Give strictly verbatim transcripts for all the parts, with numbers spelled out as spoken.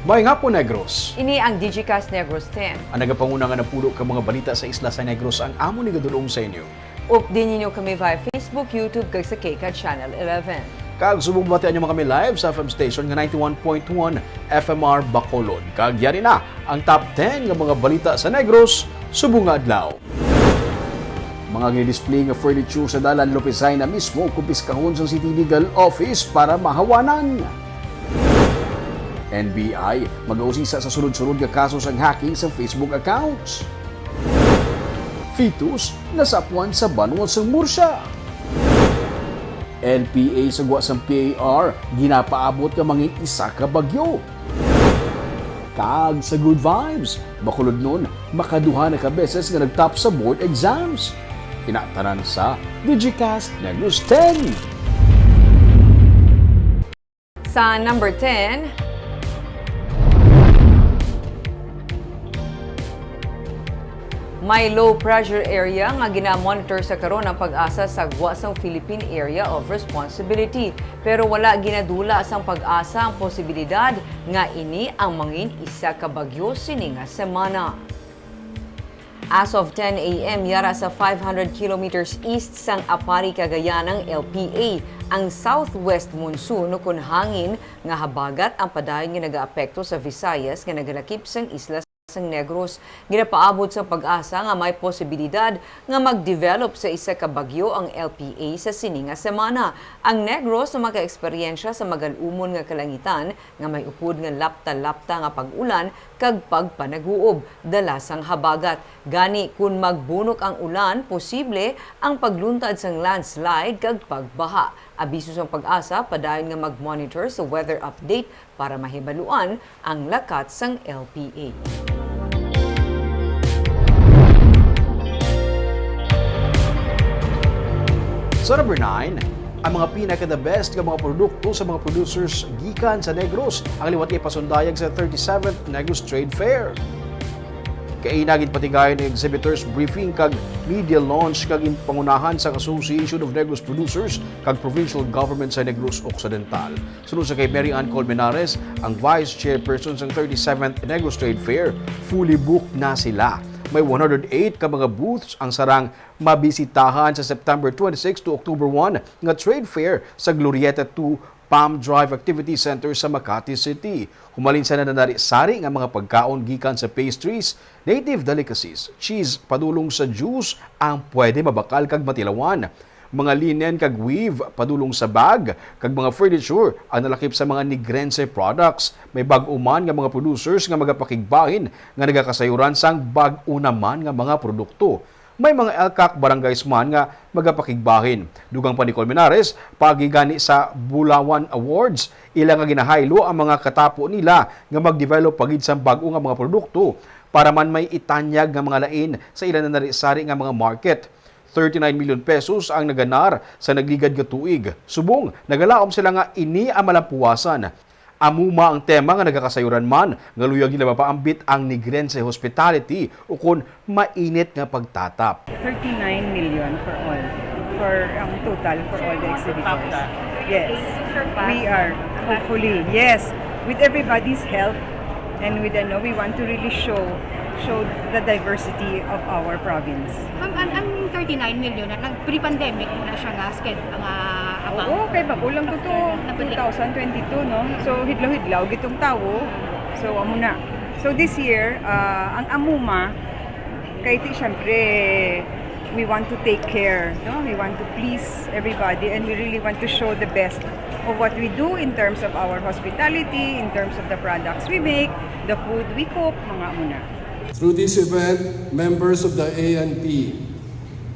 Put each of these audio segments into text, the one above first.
Maayong hapon, Negros. Ini ang Digicast Negros ten. Ang nagapanguna nga napulo ka mga balita sa isla sa Negros ang amon igadul-ong sa inyo. Updi ninyo kami via Facebook, YouTube, kag sa KCAT Channel eleven. Kag subong mabatian nyo man kami live sa F M station nga ninety-one point one F M R Bacolod. Kag yari na ang top ten nga mga balita sa Negros subong nga adlaw. Mga gini-display nga furniture sa dalan, lupisay na mismo kumpiskahon sang City Legal Office para mahawanan. N B I, magausisa sa sunod-sunod nga kaso sang hacking sa Facebook accounts. Fetus nasapwan sa banwa sang Murcia. L P A sa gwa sang P A R, ginapaabot nga mangin isa ka bagyo. Kag sa Good Vibes, Bacolodnon, makaduha na ka beses nga nag-top sa board exams. Ina tanan sa Digicast Negros ten. Sa number ten, may low pressure area nga gina-monitor sa karon ang PAGASA sa gwa sang Philippine Area of Responsibility, pero wala ginadula sang PAGASA ang posibilidad nga ini ang mangin isa ka bagyo sini nga semana. As of ten A M, yara sa five hundred kilometers east sang Aparri, Cagayan ang L P A. Ang southwest monsoon ukon hangin nga habagat ang padayon nga nagaapekto sa Visayas nga nagalakip sang isla sang Negros. Ginapaabot sang PAGASA nga may posibilidad nga mag-develop sa isa ka bagyo ang L P A sa sini nga semana. Ang Negros makaeksperyensya sa magal-umon nga kalangitan nga may upod nga lapta-lapta nga pag-ulan kag pagpanaguob, dala sang habagat. Gani, kon magbunok ang ulan, posible ang pagluntad sang landslide kag pagbaha. Abiso sang PAGASA, padayon nga mag-monitor sa weather update para mahibaluan ang lakat sang L P A. Sa number nine, ang mga pinaka-the best nga mga produkto sa mga producers gikan sa Negros ang liwat ipasundayag sa thirty-seventh Negros Trade Fair. Kaina ginpatigayon ang exhibitors briefing kag media launch kag ginpangunahan sang Association of Negros Producers kag Provincial Government sa Negros Occidental. Suno sa kay Mary Ann Colmenares, ang Vice Chairperson sang thirty-seventh Negros Trade Fair, fully booked na sila. May one hundred eight ka mga booths ang sarang mabisitahan sa September twenty-six to October one nga trade fair sa Glorieta two Palm Drive Activity Center sa Makati City. Humalin sa nananari-sari nga mga pagkaon gikan sa pastries, native delicacies, cheese padulong sa juice ang pwede mabakal kag matilawan. Mga linen kag weave padulong sa bag, kag mga furniture ang nalakip sa mga Negrense products. May bag-o man nga mga producers nga magapakigbahin nga nagakasayuran sang bag-o naman nga mga produkto. May mga ELCAC barangays man nga magapakigbahin. Dugang pa ni Colmenares, paagi gani sa Bulawan Awards, ila nga ginahaylo ang mga katapo nila nga mag-develop pa gid sang bag-o nga mga produkto para man may itanyag nga mga lain sa ila nanari-sari nga mga market. Thirty-nine million pesos ang naganar sa nagligad nga tuig. Subong, nagalaom sila nga ini ang malampuwasan. Amuma ang tema nga nagakasayuran man nga luyag nila mapaambit ang Negrense hospitality ukon mainit nga pagtatap. Thirty-nine million for all, for ang total for all the exhibitors. Yes, we are hopefully, yes, with everybody's help and with ano, we want to really show show the diversity of our province. Ma'am, ang, ang thirty-nine million na nag-pre-pandemic na siya nga schedule nga amount. Oo, kay bago lang to to, two thousand twenty-two, no? So, hidlaw-hidlaw gitong tawo. So, amo na. So, this year, ah, ang amuma, kay ti, syempre, we want to take care, no? We want to please everybody and we really want to show the best of what we do in terms of our hospitality, in terms of the products we make, the food we cook, mga amo na. Through this event, members of the A N P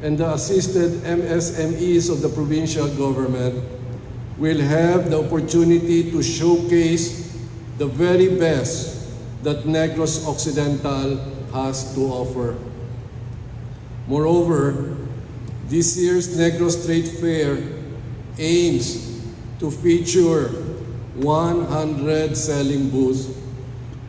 and the assisted M S M Es of the provincial government will have the opportunity to showcase the very best that Negros Occidental has to offer. Moreover, this year's Negros Trade Fair aims to feature one hundred selling booths,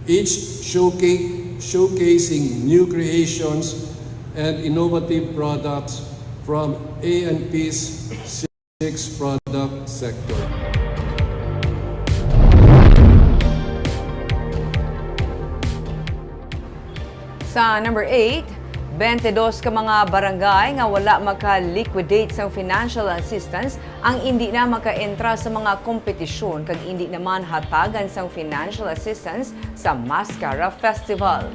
each showca-, showcasing new creations and innovative products from A N P's six product sector. Sa number eight, twenty-dos ka mga barangay nga wala maka-liquidate sang financial assistance ang indi na maka-entra sa mga kompetisyon kag indi naman hatagan sang financial assistance sa Mascara Festival.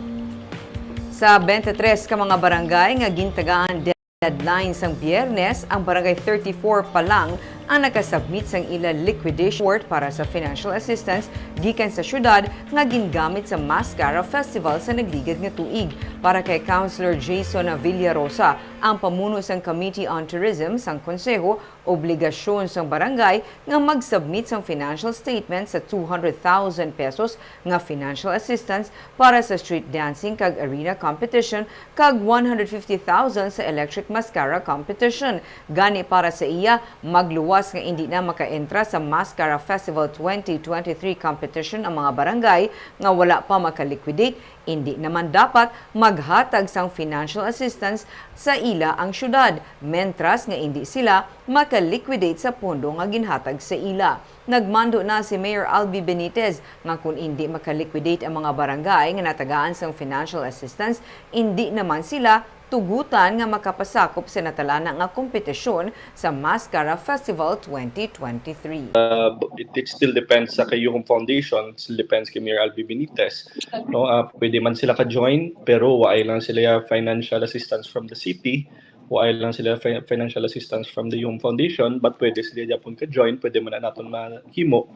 Sa twenty-three ka mga barangay nga gintagaan deadline sang Biyernes, ang Barangay thirty-four pa lang ang nakasubmit sang ila liquidation report para sa financial assistance gikan sa syudad nga gingamit sa Mascara Festival sa nagligad nga tuig. Para kay Councilor Jason Villarosa, ang pamuno sang Committee on Tourism sang Konseho, obligasyon sang barangay nga mag-submit sang financial statement sa two hundred thousand pesos nga financial assistance para sa street dancing kag arena competition kag one hundred fifty thousand sa electric mascara competition. Gani, para sa iya, magluwas nga indi na maka-entra sa Mascara Festival twenty twenty-three competition ang mga barangay nga wala pa maka-liquidate. Indi naman dapat maghatag sang financial assistance sa ila ang syudad, mentras nga indi sila maka-liquidate sa pondo nga ginhatag sa ila. Nagmando na si Mayor Albi Benitez nga kon indi maka-liquidate ang mga barangay nga natagaan sang financial assistance, indi naman sila tugutan nga makapasakop sa natalana nga kompetisyon sa Mascara Festival twenty twenty-three. Uh, it, it still depends sa kay Yuhom Foundation, still depends kay Mayor Albi Benitez. No, uh, pwede man sila ka-join, pero waay lang sila financial assistance from the city, waay lang sila fi- financial assistance from the Yuhom Foundation, but pwede sila gyapon ka-join, pwede man na naton mahimo.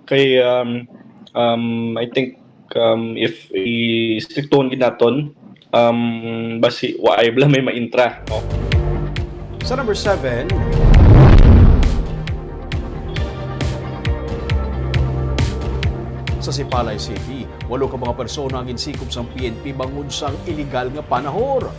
Kay um, um, I think um, if i-strictohon gid naton, um, basi waay bala may maintra, no? Sa number seven, sa Sipalay City, walo ka mga persona ang ginsikop sang P N P bangod sang iligal nga panahor.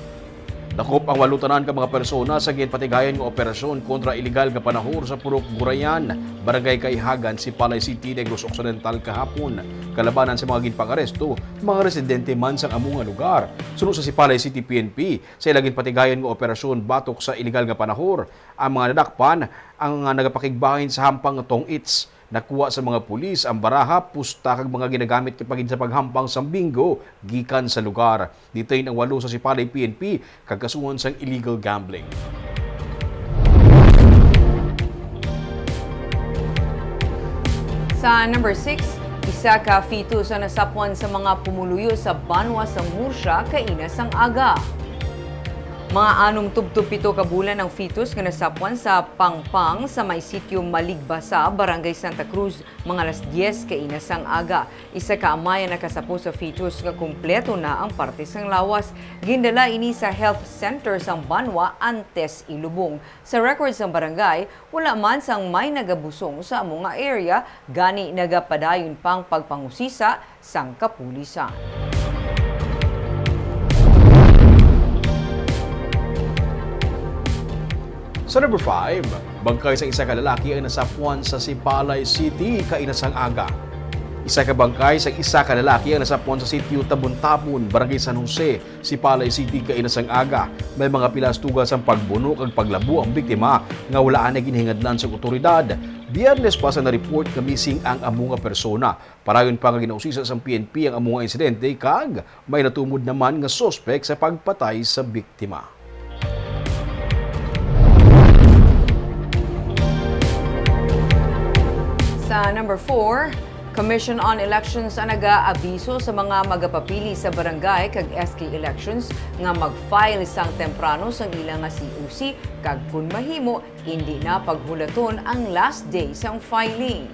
Dakop ang walo tanan ka mga persona sa ginpatigayon nga operasyon kontra iligal nga panahor sa Purok Gurayan, Barangay Kaihagan, Sipalay City, Negros Occidental kahapon. Kalabanan sa mga ginpangaresto, mga residente man sang amo nga lugar. Suno sa Sipalay City P N P, sa ila ginpatigayon nga operasyon batok sa iligal nga panahor, ang mga nadakpan ang nagapakigbahin sa hampang nga tong-its. Nakuha sa mga pulis ang baraha, pusta kag mga ginagamit pa gid sa paghampang sang bingo gikan sa lugar. Detained ang walo sa Sipalay P N P kag kasuhan sang illegal gambling. Sa number six, isa ka fetus ang nasapwan sa mga pumuluyo sa Banwa sa Murcia kaina sang aga. Mga anom tubtob pito ka bulan ang fetus nga nasapwan sa Pangpang sa may sitio Maligbasa, Barangay Santa Cruz, mga alas diyes kaina sang aga. Isa ka amay ang nakasapo sa fetus nga kumpleto na ang parte sang lawas. Gindala ini sa health center sang Banwa antes ilubong. Sa record sang barangay, wala man sang may nagabusong sa amo nga area, gani nagapadayon pang pagpangusisa sang kapulisan. Sa number five, bangkay sang isa ka lalaki ang nasapuan sa Sipalay City kaina sang aga. Isa ka bangkay sang isa ka lalaki ang nasapuan sa sitio Tabon-Tabon, Barangay San Jose, Sipalay City kaina sang aga. May mga pilas tuga sang pagbuno kag paglabo ang biktima nga wala anay ginhingadlan sang otoridad. Biyernes pa sa na-report nga missing ang amo nga persona. Parayon pa nga ginausisa sang P N P ang amo nga insidente kag may natumod naman nga suspek sa pagpatay sa biktima. Sa number four, Commission on Elections ang nag-aabiso sa mga magapapili sa barangay kag S K elections nga mag-file sang temprano sang ila nga C O C kag, kun mahimo, indi na paghulaton ang last day sang filing.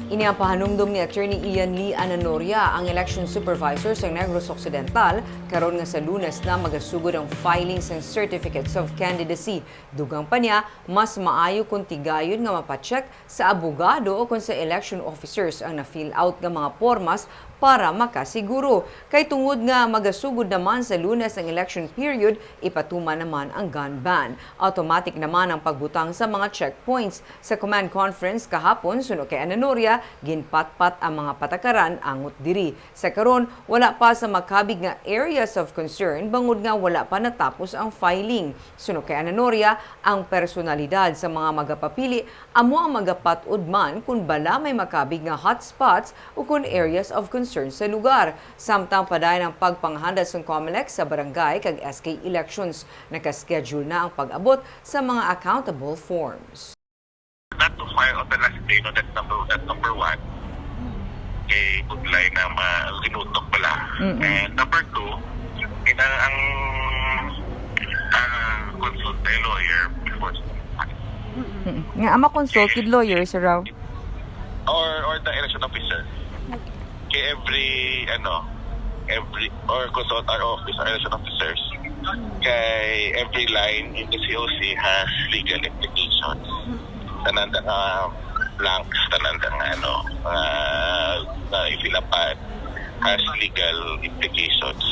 Ini ang pahanumdom ni Attorney Ian Lee Ananoria, ang election supervisor sa Negros Occidental, karon nga sa Lunes na magasugod ang filing sang certificates of candidacy. Dugang pa niya, mas maayo kung tigayon nga mapacheck sa abogado o kon sa election officers ang na-fill out nga mga pormas para makasiguro. Kay tungod nga magasugod naman sa Lunes ang election period, ipatuman naman ang gun ban. Automatic naman ang pagbutang sa mga checkpoints. Sa command conference kahapon, suno kay Ananoria, ginpatpat ang mga patakaran angot diri. Sa karon, wala pa sa makabig nga area areas of concern bangod nga wala pa natapos ang filing. Suno kay Ana Noria, ang personalidad sa mga magapapili amo ang magapat-od man kon bala may makabig nga hotspots o kon areas of concern sa lugar. Samtang padayon ang pagpanghanda sang Comelec sa barangay kag S K elections, naka-schedule na ang pag-abot sa mga accountable forms. Not to file on the last day, no, that's number, that's number one. Kay budlay na ma-, linutok pala. Mm-mm. And number two, kinahanglan ang ah, consult a lawyer before. Mm. Nga ama consulted lawyer, Sir Rao. Or, or the election officer. Kay every, ano, every, or consult our office, our election officers. Kay every line in the C O C has legal implications. Tanan nga blanks, tanan nga, ano, uh, na ifilapan has legal implications.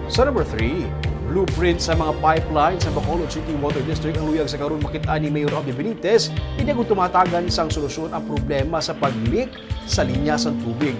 Sa number three, blueprint sa mga pipeline sa Bacolod City Water District ang luyag sa karon makit-an ni Mayor Abby Benitez, hindi kung tumatagan sang solusyon ang problema sa pag-leak sa linya sang tubig.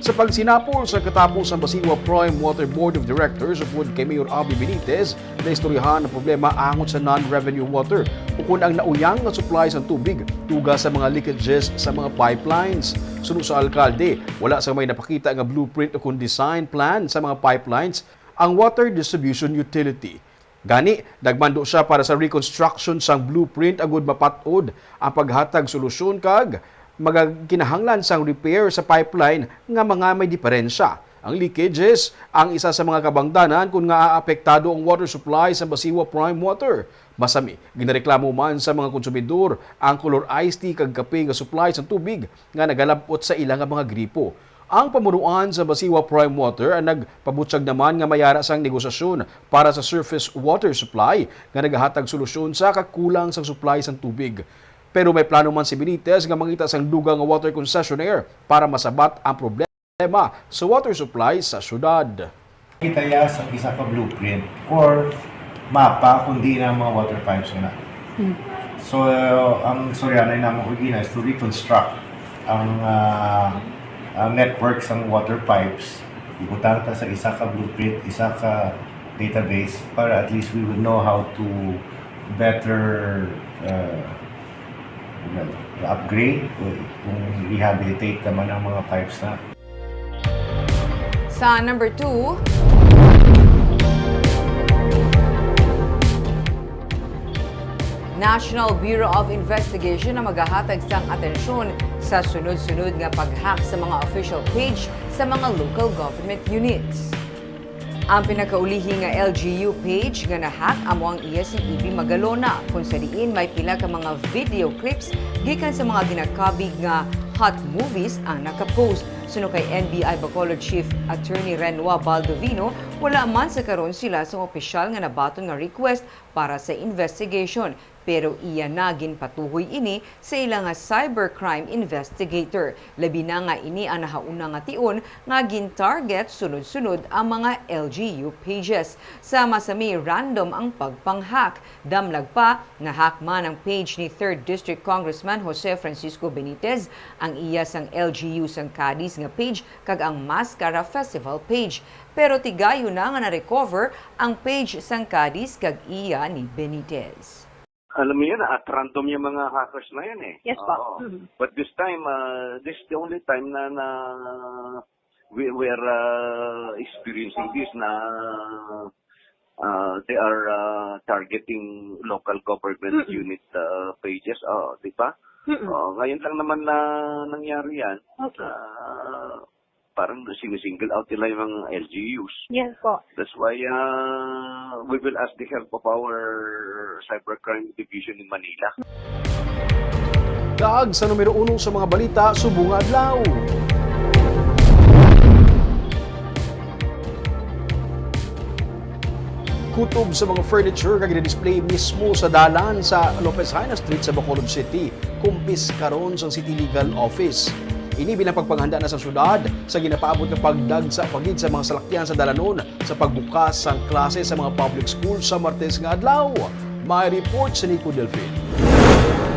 Sa pagsinapol sa katapos ang Basiwa Prime Water Board of Directors upod kay Mayor Abby Benitez, naistoryahan ang problema angot sa non-revenue water, ukon ang nauyang nga supply sang tubig tuga sa mga leakages sa mga pipelines. Suno sa alkalde, wala sang may napakita nga blueprint ukon design plan sa mga pipelines ang water distribution utility. Gani, nagmando sia para sa reconstruction sang blueprint agud mapat-od ang paghatag solusyon kag magakinahanglan sang repair sa pipeline nga mga may diperensya. Ang leakages ang isa sa mga kabangdanan kon ngaa apektado ang water supply sa Basiwa Prime Water. Masami, ginareklamo man sa mga konsumidor ang color iced tea kag kape nga supply sang tubig nga nagalab-ot sa ila nga mga gripo. Ang pamunuan sa Basiwa Prime Water ang nagpabutyag naman nga mayara sang negosasyon para sa surface water supply nga nagahatag solusyon sa kakulang sang supply sang tubig. Pero may plano man si Benitez nga mangita sang dugang nga water concessionaire para masabat ang problema sa water supply sa syudad. Kita ya sa isa ka blueprint or mapa kundi na mga water pipes na. So, ang istorya na naman ko gina is to reconstruct ang ah, ang network sang water pipes. Ibutang ta sa isa ka blueprint, isa ka database para at least we would know how to better uh, upgrade o kung rehabilitate naman ang mga pipes na. Sa number two, National Bureau of Investigation ang magahatag sang atensyon sa sunod-sunod nga pag-hack sa mga official page sa mga local government units. Ang pinakaulihi nga L G U page nga na-hack amo ang iya si Ibi Magalona, kung sa diin may pila ka mga video clips gikan sa mga ginakabig nga hot movies ang nakapost. Suno kay N B I Bacolod Chief Attorney Renoa Baldovino, wala man sa karon sila sang opisyal nga nabaton nga request para sa investigation, pero iya na ginpatuhoy ini sa ila nga cybercrime investigator, labi na nga ini ang nahauna nga tion nga gin-target sunod-sunod ang mga L G U pages. Sama sa may random ang pagpang-hack. Damlag pa, na-hack man ang page ni Third District Congressman Jose Francisco Benitez, ang iya sang L G U sang Cadiz nga page, kag ang Mascara Festival page. Pero tigayon na nga na-recover ang page sang Cadiz kag iya ni Benitez. Alam mo yan, at random yung mga hackers na yan eh. Yes po. Oo. Mhm. But this time, uh, this is the only time na, na we, we are uh, experiencing this na uh, they are uh, targeting local government Mm-mm. unit uh, pages. Oh, di ba? Mm-mm. Oh, ngayon lang naman na nangyari yan. Okay. Ah, parang sinisingle out nila yung mga L G Us. Yes po. That's why uh, we will ask the help of our Cybercrime Division in Manila. Kag sa numero uno sa mga balita subong nga adlaw. Kutob sa mga furniture nga gina-display mismo sa dalan sa Lopez Jaena Street sa Bacolod City, kumpiskaron sang City Legal Office. Ini bilang pagpanghanda na sa syudad sa ginapaabot nga pagdagsa pa gid sa mga salakyan sa dalanon sa pagbukas sang klase sa mga public school sa Martes nga adlaw. May report si Nico Delfin.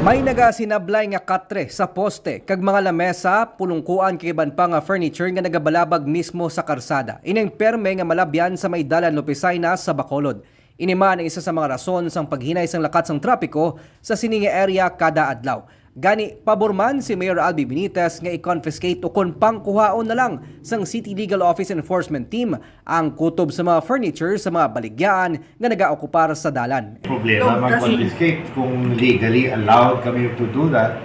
May nagasinablay nga katre sa poste kag mga lamesa, pulungkuan kag iban pa nga furniture nga nagabalabag mismo sa karsada. Ining perme nga malabyan sa may dalan Lopesina sa Bacolod. Ini man ang isa sa mga rason sang paghinay sang lakat sang trapiko sa sini nga area kada adlaw. Gani, pabor man si Mayor Albi Benitez nga i-confiscate o kon pangkuhaon na lang sang City Legal Office Enforcement Team ang kutob sa mga furniture sa mga baligyaan nga nagaokupar sa dalan. Problema mag-confiscate kung legally allowed kami to do that.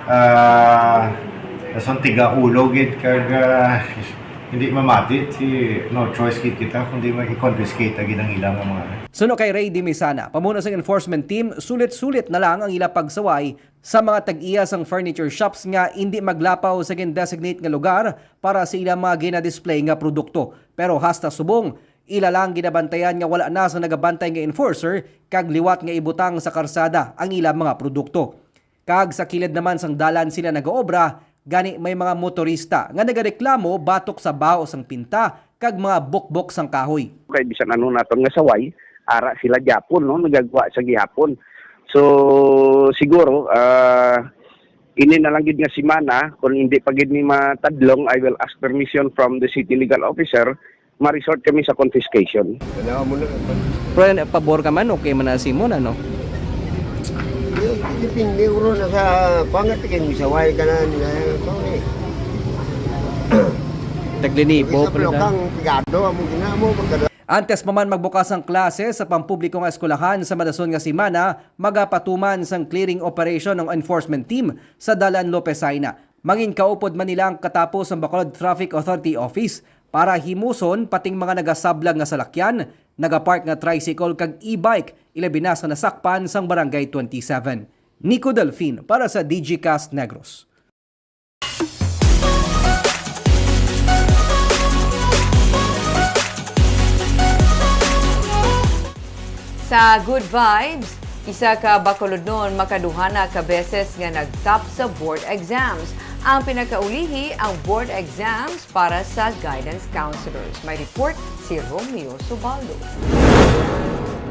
Ah, sa tiga-ulo gid kag, ah, hindi mamati, si, no choice gid kita kundi mag-confiscate ang ilang mga. Suno kay Ray Dimisana, pamuno sang enforcement team, sulit-sulit na lang ang ila pagsaway sa mga tag-iya sang furniture shops nga indi maglapaw sa gin-designate nga lugar para sa ilang mga gina-display nga produkto. Pero hasta subong, ila lang ginabantayan nga wala na sa nagabantay nga enforcer kag liwat nga ibutang sa karsada ang ilang mga produkto. Kag sa kilid naman sang dalan sila nagaobra, gani may mga motorista nga nagareklamo batok sa baho sang pinta kag mga bukbok sang kahoy. Kay bisan ano naton nga saway, ara sila gyapon, no, nagagwa sa gihapon. So siguro, ah, ini na lang gid nga semana, kung hindi pa gid ni matadlong, I will ask permission from the city legal officer, ma-resort kami sa confiscation. Ano mo na? Pero pabor ka man, okay man na si mo na, no? Depende uro na sa pangat kay misaway ka na nila. Ito eh. Taglinibo Sa pa na. Blokang pigado, amo ginamo magkada. Antes pa man magbukas ang klase sa pampubliko nga eskwelahan sa madason nga semana, magapatuman sang clearing operation ang enforcement team sa Dalan Lopez Jaena. Mangin kaupod man nila ang katapos ang Bacolod Traffic Authority Office para himuson pating mga nagasablag nga salakyan, nagapark nga tricycle kag e-bike, ilabi na sa nasakpan sang Barangay twenty-seven. Nico Delfin para sa Digicast Negros. Sa Good Vibes, isa ka Bacolodnon makaduha na ka beses nga nag-top sa board exams. Ang pinakaulihi, ang board exams para sa guidance counselors. May report si Romeo Subaldo.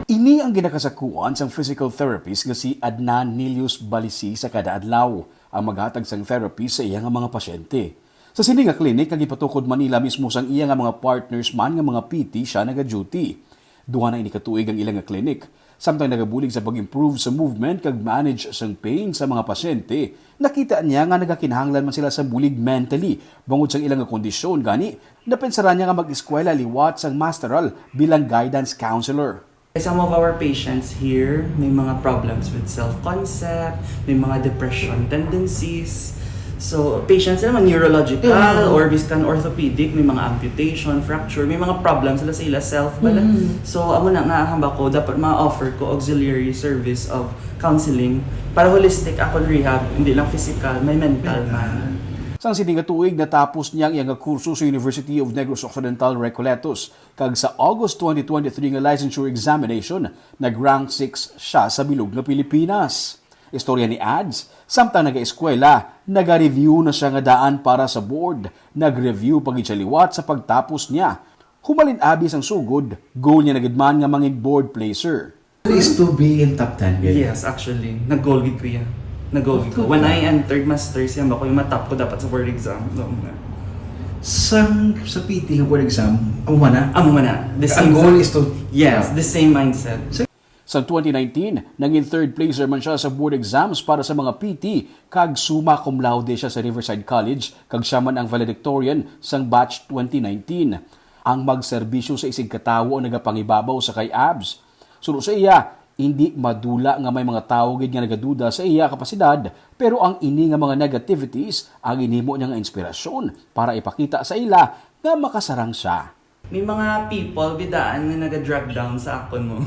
Ini ang ginakasakuan sang physical therapist nga si Adnan Nilius Balisi sa kada adlaw. Ang maghatag sang therapy sa iya nga mga pasyente. Sa sini nga clinic nga gipatukod man nila mismo sang iya nga mga partners man nga mga P T siya nagaduty. Duha na ini ka tuig ang ila nga clinic. Samtang nagabulig sa pag-improve sa movement kag manage sang pain sa mga pasyente, nakita niya nga nagakinahanglan man sila sa bulig mentally bangod sang ila nga kondisyon. Gani, napinsaran niya nga mag-eskwela liwat sang masteral bilang guidance counselor. Some of our patients here may mga problems with self-concept, may mga depression tendencies. So, patients naman neurological or biskan orthopedic, may mga amputation, fracture, may mga problems sila sa ila self bala. So, amo na nga ang hambal ko, dapat ma-offer ko auxiliary service of counseling para holistic akon rehab, hindi lang physical, may mental man. Sang sini nga tuig, natapos niya ang iya nga kurso sa University of Negros Occidental, Recoletos. Kag sa August twenty twenty-three nga licensure examination, nag-rank six siya sa bilog nga Pilipinas. Istorya ni Ads, samtang nagaeskwela, naga-review na siya nga daan para sa board. Nag-review pa gid siya liwat sa pagtapos niya. Humalin abi sang sugod, goal niya na gid man nga mangin board placer. Is to be in top ten, gid. Yes, actually. Nag-goal gid ko yan. Nag-goal gid ko. When I entered masters, yan ba ko yung matap ko dapat sa board exam. So, nga. Sang, sa P T nga board exam, amo man na? Amo man na. The Ang same goal is to Yes, the same mindset. Sa twenty nineteen, nangin third placer man siya sa board exams para sa mga P T, kag summa cum laude siya sa Riverside College, kag siya man ang valedictorian sang batch twenty nineteen. Ang magserbisyo sa isigkatawo ang nagapangibabaw sa kay Abs. Suno sa iya, hindi madula nga may mga tawo gid nga nagaduda sa iya kapasidad, pero ang ini nga mga negativities ang ginhimo niya nga inspirasyon para ipakita sa ila nga makasarang siya. May mga people bidaan nga naga-drag down sa akon mo.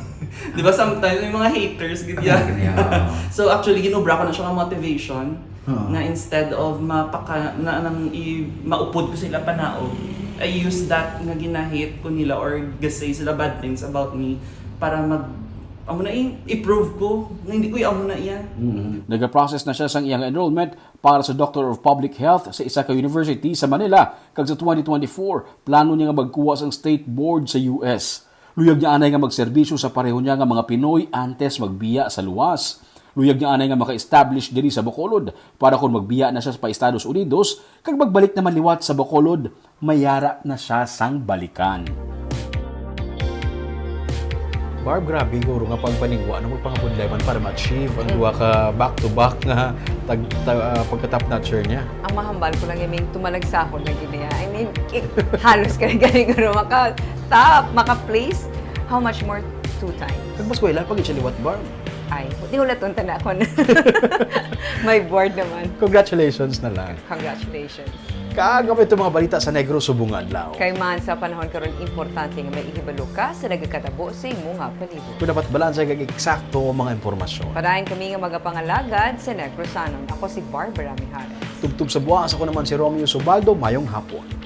Di ba sometimes may mga haters gid yan. Yeah. So actually ginobra ko na siya nga motivation Oo. nga instead of mapaka na nang i, maupod ko sila panaog, I use that nga ginahate ko nila or gasay sila bad things about me para mag amo na i, i-prove ko nga hindi ko amo na iya. Mm. Nagaprocess na siya sang iyang enrollment para sa Doctor of Public Health sa isa ka university sa Manila, kag sa twenty twenty-four, plano niya nga magkuha sang state board sa U S. Luyag niya anay nga magserbisyo sa pareho niya nga mga Pinoy antes magbiya sa luwas. Luyag niya anay nga maka-establish diri sa Bacolod para kon magbiya na siya pa Estados Unidos kag magbalik naman liwat sa Bacolod, mayara na siya sang balikan. Barb, grabe guro nga pagpaningwa na magpangabudlay man para ma-achieve ang duha ka back-to-back nga tag, tag, ah, pagka-top notcher niya. Ang mahambal ko lang yung may tumalagsahon na gid niya. I mean, eh, halos ka na gani guro maka-top, maka-place. How much more two times? Kag mas wala pa gid siya liwat, Barb. Ay, di hulaton ta na ako na. May board naman. Congratulations na lang. Congratulations. Kag may mga balita sa Negros subong adlaw. Kay man sa panahon karon, importante nga may ihibalo ka sa nagakatabo sa imo nga palibot. Kung dapat balanse kag eksakto ang mga impormasyon. Padayon kami nga magapangalagad sa Negrosanon. Ako si Barbara Mijares. Tubtob sa buwas, ako naman si Romeo Subaldo. Mayong hapon.